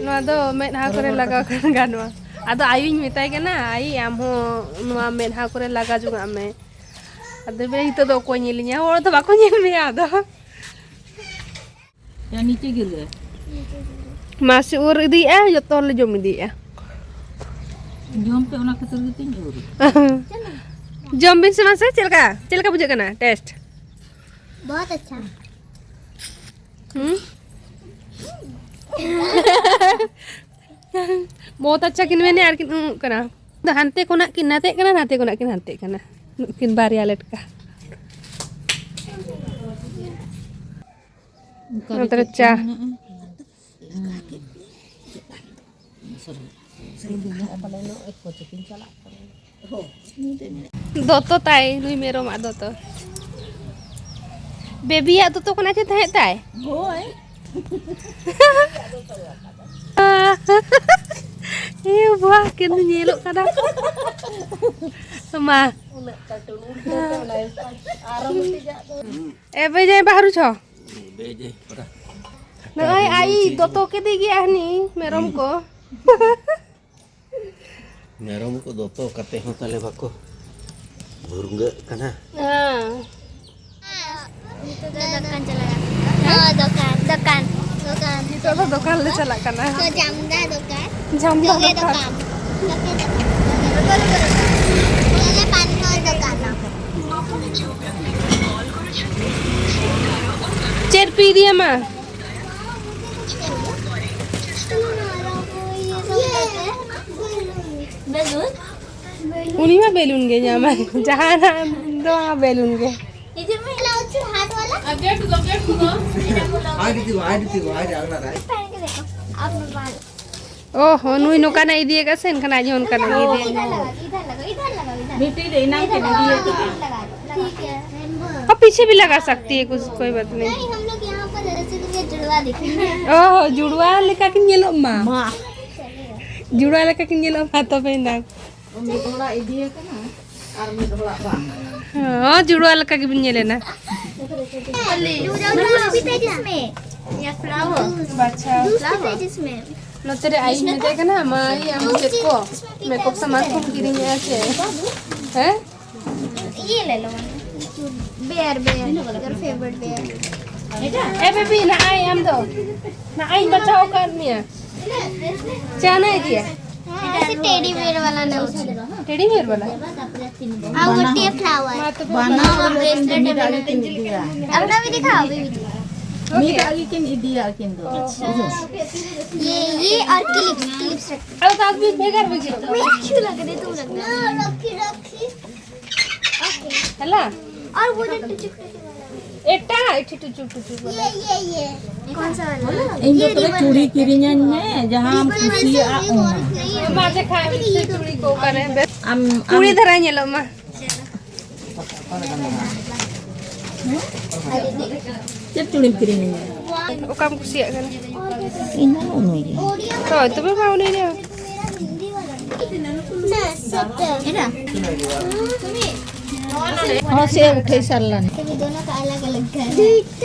ᱱᱚᱣᱟ ᱫᱚ ᱢᱮᱫᱦᱟ ᱠᱚᱨᱮ ᱞᱟᱜᱟᱣ ᱠᱷᱟᱱ ᱜᱟᱱᱚᱜᱼᱟ᱾ ᱟᱫᱚ ᱟᱭᱩᱧ ᱢᱮᱛᱟᱭ ᱠᱟᱱᱟ, "ᱟᱭᱤ, ᱟᱢ ᱦᱚᱸ ᱱᱚᱣᱟ ᱢᱮᱫᱦᱟ ᱠᱚᱨᱮ ᱞᱟᱜᱟᱣ ᱡᱚᱝᱟᱜ ᱢᱮ᱾" ᱟᱫᱚ ᱵᱮ, ᱱᱤᱛᱚᱜ ᱫᱚ ᱚᱠᱚᱭ ᱧᱮᱞᱤᱧᱟ? ᱦᱚᱲ ᱫᱚ ᱵᱟᱠᱚ ᱧᱮᱞ ᱢᱮᱭᱟ ᱟᱫᱚ᱾ ᱭᱟ, ᱱᱤᱪᱮ ᱜᱤᱨ ᱜᱮ᱾ ᱢᱟᱥᱮ ᱩᱨ ᱤᱫᱤᱭᱮᱜᱼᱟ, ᱡᱚᱛᱚ ᱦᱚᱲᱞᱮ ᱡᱚᱢ ᱤᱫᱤᱭᱮᱜᱼᱟ᱾ ᱡᱚᱢ ᱯᱮ, ᱚᱱᱟ ᱠᱷᱟᱹᱛᱤᱨ ᱜᱮᱛᱚᱧ ᱩᱨ᱾ ᱡᱚᱢ ᱵᱤᱱ ᱥᱮ ᱢᱟᱥᱮ, ᱪᱮᱫ ᱞᱮᱠᱟ, ᱪᱮᱫ ᱞᱮᱠᱟ ᱵᱩᱡᱷᱟᱹᱜ ᱠᱟᱱᱟ ᱴᱮᱥᱴ? बहुत अच्छा। ᱦᱩᱸ? ᱵᱚᱦᱩᱛ ᱟᱪᱪᱷᱟ ᱠᱤᱱ ᱢᱮᱱᱮᱫᱼᱟ ᱟᱨ ᱠᱤᱱ ᱩᱸᱜ ᱠᱟᱱᱟ᱾ ᱟᱫᱚ ᱦᱟᱱᱛᱮ ᱠᱷᱚᱱᱟᱜ ᱠᱤᱱ ᱱᱟᱛᱮᱜ ᱠᱟᱱᱟ, ᱱᱟᱛᱮ ᱠᱷᱚᱱᱟᱜ ᱠᱤᱱ ᱦᱟᱱᱛᱮᱜ ᱠᱟᱱᱟ, ᱱᱩᱠᱤᱱ ᱵᱟᱨᱭᱟ ᱞᱮᱴᱠᱟ᱾ ᱚᱱᱠᱟ ᱜᱮ ᱱᱚᱛᱮ ᱨᱮ ᱪᱮᱫ ᱪᱟ᱾ ᱪᱚᱝ ᱢᱮᱱᱟᱜᱼᱟ? ᱫᱚᱛᱚ ᱛᱟᱭ, ᱱᱩᱭ ᱢᱮᱨᱚᱢᱟᱜ ᱫᱚᱛᱚ᱾ ᱵᱮᱵᱤᱭᱟᱜ ᱫᱚᱛᱚ ᱠᱟᱱᱟ ᱪᱮ ᱛᱟᱦᱮᱸᱫ ᱛᱟᱭ? ᱦᱳᱭ᱾ ᱮ ᱵᱟᱵᱟ, ᱠᱤᱱ ᱧᱮᱞᱚᱜ ᱠᱟᱱᱟ᱾ ᱢᱟ᱾ ᱩᱱᱟᱹᱜ ᱠᱟᱹᱴᱩᱱ ᱩᱞᱴᱟᱹ ᱛᱮ ᱚᱱᱟ ᱟᱨᱚ ᱢᱤᱫᱴᱤᱡᱟᱜ ᱫᱚ᱾ ᱮ ᱵᱮᱡᱟᱭ ᱵᱟᱦᱨᱩ ᱪᱷᱚ᱾ ᱵᱮᱡᱟᱭ ᱯᱟᱨᱟ᱾ ᱱᱚᱜᱼᱚᱭ ᱟᱭᱤ ᱫᱚᱛᱚ ᱠᱮᱫᱮ ᱜᱮᱭᱟ ᱦᱟᱹᱱᱤ ᱢᱮᱨᱚᱢ ᱠᱚ᱾ ᱢᱮᱨᱚᱢ ᱠᱚ ᱫᱚᱛᱚ ᱠᱟᱛᱮ ᱦᱚᱸ ᱛᱟᱞᱮ ᱵᱟᱠᱚ ᱵᱷᱩᱨᱜᱟᱹᱜ ᱠᱟᱱᱟ᱾ ᱦᱮᱸ᱾ ᱱᱤᱛᱚᱜ ᱫᱚ ᱫᱚᱠᱟᱱ ᱪᱟᱞᱟᱜ ᱠᱟᱱᱟ᱾ ᱦᱚᱸ, ᱫᱚᱠᱟᱱ᱾ ᱫᱚᱠᱟᱱ᱾ ᱫᱚᱠᱟᱱ᱾ ᱱᱤᱛᱚᱜ ᱫᱚ ᱫᱚᱠᱟᱱ ᱞᱮ ᱪᱟᱞᱟᱜ ᱠᱟᱱᱟ᱾ ᱛᱚ, ᱡᱟᱢᱫᱟ ᱫᱚᱠᱟᱱ᱾ ᱡᱟᱢᱫᱟ ᱡᱚᱜᱮ ᱫᱚᱠᱟᱱ᱾ ᱫᱚᱠᱟᱱ᱾ ᱡᱚᱜᱮ ᱫᱚᱠᱟᱱ᱾ ᱱᱚᱰᱮ ᱯᱟᱱ ᱫᱚᱠᱟᱱ᱾ ᱪᱮᱫ ᱯᱮ ᱤᱫᱤᱭᱟ ᱢᱟ? ᱩᱱᱤ ᱢᱟ ᱵᱮᱞᱩᱱ ᱜᱮ ᱧᱟᱢᱟᱭ, ᱡᱟᱦᱟᱱᱟᱜ ᱫᱚ ᱵᱮᱞᱩᱱ ᱜᱮ᱾ ᱦᱤᱡᱩᱜ ᱢᱮ, ᱦᱮᱞᱳ, ᱩᱪᱩ ᱦᱟᱴ ᱣᱟᱞᱟ᱾ ᱟᱨ ᱜᱮᱴ ᱫᱚ, ᱜᱮᱴ ᱫᱚ᱾ ᱟᱭ ᱫᱤᱫᱤ, ᱟᱭ ᱫᱤᱫᱤ, ᱟᱭ ᱫᱤᱫᱤ, ᱟᱭ ᱫᱤᱫᱤ᱾ ᱯᱮᱦᱮᱱ ᱠᱮ ᱫᱮᱠᱷᱚ, ᱟᱯ ᱵᱟᱞ᱾ ᱚ ᱦᱚ, ᱱᱩᱭ ᱱᱚᱝᱠᱟᱱᱟᱜ ᱤᱫᱤᱭᱟᱠᱟᱫ ᱥᱮ, ᱮᱱᱠᱷᱟᱱ ᱟᱡ ᱦᱚᱸ ᱚᱱᱠᱟᱱᱟᱜ ᱤᱫᱤᱭᱟ᱾ ᱤᱫᱷᱟᱨ ᱞᱟᱜᱟ, ᱤᱫᱷᱟᱨ ᱞᱟᱜᱟ, ᱤᱫᱷᱟᱨ ᱞᱟᱜᱟ᱾ ᱢᱤᱫᱴᱤᱡ ᱫᱚ ᱮᱱᱟᱝ ᱠᱤᱱ ᱤᱫᱤᱭᱟᱠᱟᱫᱼᱟ᱾ ᱴᱷᱤᱠ ᱦᱮ᱾ ᱟᱯ ᱯᱤᱪᱷᱮ ᱵᱷᱤ ᱞᱟᱜᱟ ᱥᱟᱠᱛᱤ ᱦᱮ, ᱠᱩᱪ ᱠᱳᱭ ᱵᱟᱛ ᱱᱟᱦᱤ᱾ ᱱᱟᱦᱤ, ᱦᱟᱢ ᱞᱳᱜ ᱭᱟᱦᱟᱸ ᱯᱟᱨ ᱨᱚᱥᱜᱩᱞᱞᱟ ᱡᱩᱲᱣᱟ ᱫᱮᱠᱷᱮᱸᱜᱮ᱾ ᱚ ᱦᱚ, ᱡᱩᱲᱣᱟ ᱞᱮᱠᱟ ᱠᱤᱱ ᱧᱮᱞᱚᱜ ᱢᱟ᱾ ᱢᱟ᱾ ᱡᱩᱲᱣᱟ ᱞᱮᱠᱟ ᱠᱤᱱ ᱧᱮᱞᱚᱜ ᱢᱟ, ᱛᱚᱵᱮ ᱱᱟᱝ᱾ ᱢᱤᱫ ᱦᱚᱲᱟᱜ ᱤᱫᱤ ᱟᱠᱟᱱᱟ ᱟᱨ ᱢᱤᱫ ᱦᱚᱲᱟᱜ ᱵᱟᱝ᱾ ᱦᱚᱸ, ᱡᱩᱲᱣᱟ ᱞᱮᱠᱟ ᱜᱮᱵᱤᱱ ᱧᱮᱞᱮᱱᱟ᱾ दूसरा भी था जिसमें। या फ्लावर। ᱟᱪᱪᱷᱟ। दूसरा भी था जिसमें। ᱱᱚᱛᱮ ᱨᱮ ᱟᱭᱤᱡ ᱢᱮᱛᱟᱭ ᱠᱟᱱᱟ, ᱢᱟ, ᱟᱢ ᱪᱮᱫ ᱠᱚ ᱢᱮᱠᱟᱯ ᱥᱟᱢᱟᱱ ᱠᱚᱢ ᱠᱤᱨᱤᱧᱮᱜᱼᱟ ᱪᱮ? ᱦᱮᱸ? ये ले लो। Bear, bear, your favourite bear. A baby, ना आई हम दो। ना आई बचाओ कर मिया। चाना है दिया। हाँ, ऐसे टेडी बेयर वाला ना हो। टेडी बेयर वाला? हाँ, वो टे फ्लावर। ᱢᱟ ᱛᱚᱵᱮ ᱵᱟᱱᱟ ᱵᱟᱱᱟ ᱦᱚᱲ ᱵᱮᱥ ᱴᱷᱤᱠ ᱢᱤᱫ ᱟᱜᱮ ᱠᱤᱱ ᱤᱫᱤᱭᱟ᱾ अपना भी दिखाओ, बेबी। ᱢᱤᱫ ᱟᱜᱮ ᱠᱤᱱ ᱤᱫᱤᱭᱟ ᱟᱹᱠᱤᱱ ᱫᱚ᱾ ये, ये और क्लिप्स, क्लिप्स रख। ᱟᱫᱚ ᱛᱟᱦᱞᱮ ᱵᱷᱮᱜᱟᱨ ᱵᱷᱮᱜᱟᱨ ᱛᱚ᱾ मैं अच्छी लग रही, तुम रख दो। रखी, रखी। ओके। ᱦᱮᱞᱟ? और वो जो टुचुक टुचुक वाला। ᱮᱴᱟ, ᱮᱴᱷᱤ ᱴᱩᱪᱩ ᱴᱩᱪᱩ ᱵᱚᱞᱮ᱾ ये, ये, ये। कौन सा वाला? ᱤᱧ ᱫᱚ ये ᱛᱚᱵᱮ ᱨᱤᱵᱚᱱ ᱪᱩᱲᱤ ᱞᱮ ᱠᱤᱨᱤᱧᱟᱹᱧ ᱢᱮ, ᱡᱟᱦᱟᱸᱢ ᱠᱩᱥᱤᱭᱟᱜᱼᱟ ᱚᱱᱟ᱾ ᱢᱟ ᱫᱮᱠᱷᱟᱣ ᱢᱮ ᱥᱮ ᱪᱩᱲᱤ ᱠᱚ ᱚᱠᱟᱨᱮ ᱵᱮᱥ ᱟᱢ, ᱠᱩᱲᱤ ᱟᱢ ᱫᱷᱟᱨᱟ ᱧᱮᱞᱚᱜ ᱢᱟ᱾ ᱪᱮᱫ ᱪᱩᱲᱤᱢ ᱠᱤᱨᱤᱧᱟᱹᱧᱟ? ᱚᱠᱟᱢ ᱠᱩᱥᱤᱭᱟᱜ ᱠᱟᱱᱟ? ᱤᱧ ᱦᱚᱸ ᱩᱱᱩᱭ ᱜᱮ᱾ ᱦᱳᱭ, ᱛᱚᱵᱮ ᱢᱟ ᱩᱱᱩᱭ ᱜᱮ᱾ ᱦᱚᱸ, ᱥᱮ ᱩᱴᱷᱟᱹᱭ ᱥᱟᱨᱞᱟᱱ᱾ ᱛᱚᱵᱮ ᱫᱳᱱᱳ ᱠᱟ ᱟᱞᱟᱜᱽ ᱟᱞᱟᱜᱽ ᱜᱷᱚᱨ ᱦᱮ᱾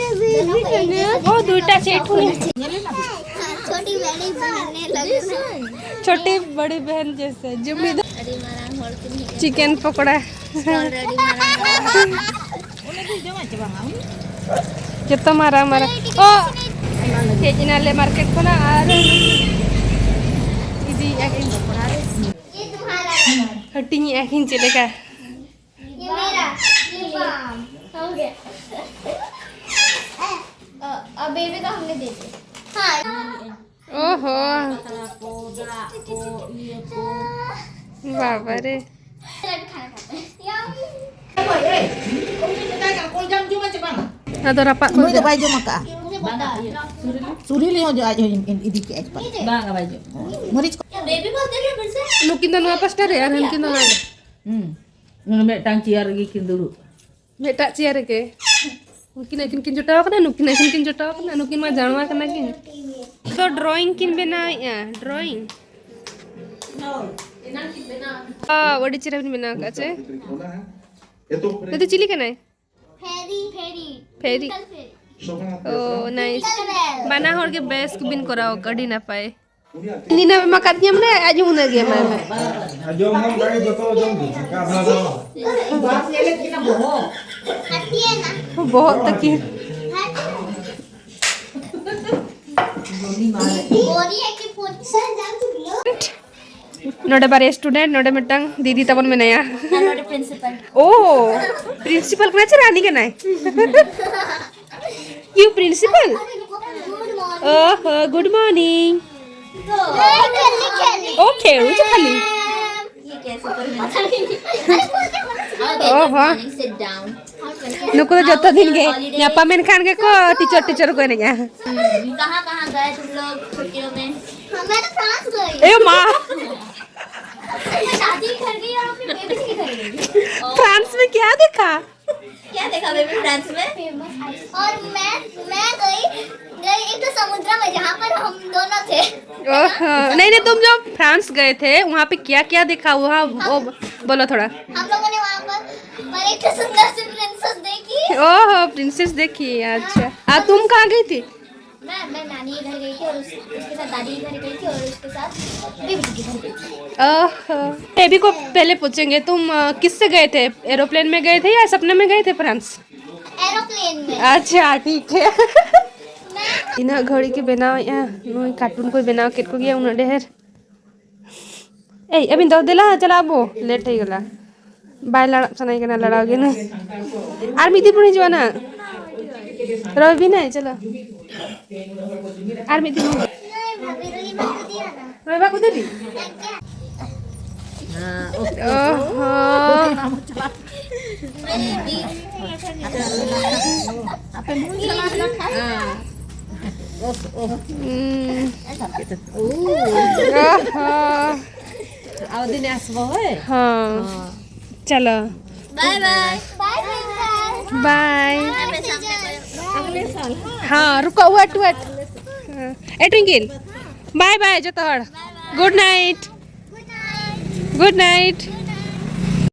ᱫᱳᱱᱳ ᱠᱚ ᱮᱠ ᱡᱮᱭᱥᱟ ᱠᱚ ᱞᱟᱜᱛᱮ ᱦᱮ᱾ ᱪᱷᱳᱴᱤ ᱵᱟᱲᱤ ᱵᱟᱦᱱᱮ ᱞᱟᱜᱮ ᱱᱟ᱾ ᱪᱷᱳᱴᱤ ᱵᱟᱲᱤ ᱵᱟᱦᱱ ᱡᱮᱭᱥᱮ᱾ ᱡᱩᱢᱤᱫᱟᱨ᱾ ᱟᱹᱰᱤ ᱢᱟᱨᱟᱝ ᱦᱚᱲ ᱠᱤᱱ ᱦᱮᱡ ᱮᱱᱟ᱾ ᱪᱤᱠᱮᱱ ᱯᱚᱠᱚᱲᱟ᱾ ᱥᱴᱚᱞ ᱨᱮ ᱟᱹᱰᱤ ᱢᱟᱨᱟᱝ ᱢᱟᱨᱟᱝ᱾ ᱡᱚᱛᱚ ᱢᱟᱨᱟᱝ ᱢᱟᱨᱟᱝ᱾ ᱚ! ᱦᱮᱡ ᱮᱱᱟᱞᱮ ᱢᱟᱨᱠᱮᱴ ᱠᱷᱚᱱᱟᱜ ᱟᱨ ᱤᱫᱤᱭᱮᱫᱼᱟ ᱠᱤᱱ᱾ ᱦᱟᱹᱴᱤᱧᱮᱫᱼᱟ ᱠᱤᱱ ᱪᱮᱫ ᱞᱮᱠᱟ? ये मेरा लिप बाम। हो गया। अ, अ, बेबी का हमने दे दिया। हाँ। ᱚ ᱦᱚ᱾ ᱵᱟᱵᱟ ᱨᱮ᱾ खाना खाते हैं। Yummy। ᱟᱫᱚ ᱨᱟᱯᱟᱜ ᱠᱚ ᱱᱩᱭ ᱫᱚ ᱦᱩᱭᱩᱜᱼᱟ᱾ ᱵᱟᱭ ᱡᱚᱢ ᱟᱠᱟᱫᱼᱟ᱾ ᱵᱟᱝᱟ, ᱵᱟᱭ ᱡᱚᱢ᱾ ᱥᱩᱨᱤᱞᱤ ᱦᱚᱸ ᱡᱚ-, ᱟᱡ ᱦᱚᱸ ᱤᱫᱤ ᱠᱮᱜᱼᱟᱭ ᱯᱟᱞᱮ᱾ ᱵᱟᱝᱟ, ᱵᱟᱭ ᱡᱚᱢ᱾ ᱢᱟᱹᱨᱤᱪ ᱠᱚ᱾ ᱱᱩᱠᱤᱱ ᱫᱚ ᱱᱚᱣᱟ ᱯᱟᱥᱴᱟ ᱨᱮ ᱟᱨ ᱦᱟᱱᱠᱤᱱ ᱫᱚ ᱱᱚᱣᱟ ᱨᱮ᱾ ᱦᱩᱸ᱾ ᱱᱩᱭ ᱢᱤᱫᱴᱟᱝ ᱪᱮᱭᱟᱨ ᱨᱮᱜᱮ ᱠᱤᱱ ᱫᱩᱲᱩᱵ᱾ ᱢᱤᱫᱴᱟᱜ ᱪᱮᱭᱟᱨ ᱨᱮᱜᱮ᱾ ᱩᱱᱠᱤᱱ ᱟᱹᱠᱤᱱ ᱠᱤᱱ ᱡᱚᱴᱟᱣ ᱠᱟᱱᱟ, ᱱᱩᱠᱤᱱ ᱟᱹᱠᱤᱱ ᱠᱤᱱ ᱡᱚᱴᱟᱣ ᱠᱟᱱᱟ, ᱱᱩᱠᱤᱱ ᱢᱟ ᱡᱟᱱᱣᱟ ᱠᱟᱱᱟ ᱠᱤᱱ᱾ ᱛᱚ ᱰᱨᱚᱭᱤᱝ ᱠᱤᱱ ᱵᱮᱱᱟᱣᱮᱫᱼᱟ, ᱰᱨᱚᱭᱤᱝ᱾ ᱚ, ᱟᱹᱰᱤ ᱪᱮᱦᱨᱟ ᱵᱤᱱ ᱵᱮᱱᱟᱣ ᱠᱟᱜᱼᱟ ᱪᱮ? ᱱᱩᱭ ᱫᱚ ᱪᱤᱞᱤ ᱠᱟᱱᱟᱭ? ᱯᱷᱮᱨᱤ, ᱯᱷᱮᱨᱤ᱾ ᱯᱷᱮᱨᱤ᱾ ᱴᱩᱭᱤᱝᱠᱞ ᱯᱷᱮᱨᱤ᱾ ᱳ, ᱱᱟᱭᱤᱥ᱾ ᱴᱩᱭᱤᱝᱠᱞ ᱯᱷᱮᱨᱤ᱾ ᱵᱟᱱᱟ ᱦᱚᱲ ᱜᱮ ᱵᱮᱥ ᱜᱮᱵᱤᱱ ᱠᱚᱨᱟᱣ ᱠᱟᱜᱼᱟ, ᱟᱹᱰᱤ ᱱᱟᱯᱟᱭ᱾ ᱱᱤᱱᱟᱹᱜ ᱮᱢ ᱮᱢᱟ ᱠᱟᱫᱤᱧᱟ, ᱢᱟᱱᱮ ᱟᱡ ᱦᱚᱸ ᱩᱱᱟᱹᱜ ᱜᱮ ᱮᱢᱟᱭ ᱢᱮ᱾ ᱟᱨ ᱡᱚᱢ ᱦᱚᱸ ᱚᱱᱠᱟ ᱜᱮ ᱡᱚᱛᱚ ᱡᱚᱢ ᱫᱚ, ᱫᱟᱠᱟ ᱫᱚ ᱵᱟᱝ᱾ ᱵᱚᱦᱚᱜ ᱛᱟᱹᱠᱤᱱ᱾ ᱱᱚᱰᱮ ᱵᱟᱨᱭᱟ student, ᱱᱚᱰᱮ ᱢᱤᱫᱴᱟᱝ ᱫᱤᱫᱤ ᱛᱟᱵᱚᱱ ᱢᱮᱱᱟᱭᱟ᱾ ᱟᱨ ᱱᱚᱰᱮ principal᱾ ᱳ, principal ᱠᱟᱱᱟᱭ ᱪᱮ ᱨᱟᱱᱤ ᱠᱟᱱᱟᱭ? You principal? Good morning. ᱳᱦᱳ, good morning. ᱳ, ᱠᱷᱮᱞᱩᱪ ᱠᱷᱟᱹᱞᱤ᱾ ᱳᱦᱳ᱾ Sit down. ᱱᱩᱠᱩ ᱫᱚ ᱡᱚᱛᱚ ᱫᱤᱱ ᱜᱮ ᱧᱟᱯᱟᱢ ᱮᱱ ᱠᱷᱟᱱ ᱜᱮᱠᱚ teacher, teacher ᱠᱚ ᱮᱱᱮᱡᱼᱟ᱾ कहाँ कहाँ गए तुम लोग छुट्टियों में? मैं तो फ्रांस गई। ए माँ। मैं दादी के घर गई और अपने बेबी के घर गई। फ्रांस में क्या देखा? क्या देखा बेबी फ्रांस में? और मैं मैं गई गई एक तो समुद्र में जहाँ पर हम दोनों थे। ओहो, नहीं, नहीं, तुम जो फ्रांस गए थे, वहाँ पे क्या क्या देखा? वहाँ वो बोलो थोड़ा। हम लोगों ने वहाँ पर पर एक सुंदर सी प्रिंसेस देखी। ओहो, प्रिंसेस देखी, अच्छा। आ, तुम कहाँ गई थी? मैं मैं नानी के घर गई थी और उस, उसके साथ दादी के घर गई थी और उसके साथ बेबी के घर गई थी। ओहो। बेबी को पहले पूछेंगे, तुम, अ, किससे गए थे? एरोप्लेन में गए थे या सपने में गए थे फ्रांस? एरोप्लेन में। अच्छा, ठीक है। मैं ᱛᱤᱱᱟᱹᱜ ᱜᱷᱟᱹᱲᱤ ᱠᱚ ᱵᱮᱱᱟᱣᱮᱫᱼᱟ, ᱱᱩᱭ cartoon ᱠᱚᱭ ᱵᱮᱱᱟᱣ ᱠᱮᱫ ᱠᱚᱜᱮᱭᱟ ᱩᱱᱟᱹᱜ ᱰᱷᱮᱨ᱾ ᱮᱭ, ᱟᱹᱵᱤᱱ ᱫᱚ ᱫᱮᱞᱟ ᱪᱟᱞᱟᱜ ᱟᱵᱚ, late ᱦᱩᱭ ᱜᱚᱞᱟ᱾ ᱵᱟᱭ ᱞᱟᱲᱟᱜ ᱥᱟᱱᱟᱭᱮ ᱠᱟᱱᱟ, ᱞᱟᱲᱟᱣ ᱜᱮ ᱱᱟᱭ᱾ ᱟᱨ ᱢᱤᱫ ᱫᱤᱱ ᱵᱚᱱ ᱦᱤᱡᱩᱜᱼᱟ ᱱᱟ᱾ ᱨᱚᱦᱚᱭ ᱵᱤᱱᱟᱭ, ᱪᱚᱞᱚ᱾ ᱟᱨ ᱢᱤᱫ ᱫᱤᱱ᱾ ᱨᱚᱦᱚᱭ ᱵᱟᱠᱚ ᱫᱮᱵᱤ? ᱦᱮᱸ, ᱳᱠᱮ᱾ ᱚᱦᱚ᱾ ᱟᱯᱮ ᱢᱩᱸ ᱪᱟᱞᱟᱣ ᱞᱮᱱ ᱠᱷᱟᱱ᱾ ᱦᱩᱸ᱾ ᱚᱦᱚ᱾ आओ दिन आसबो, होय? हाँ। चलो। Bye bye. Bye bye. Bye. हाँ, रुको, वेट, वेट। ए ट्विंकल, बाय बाय जोतो हड़। Good night. Good night.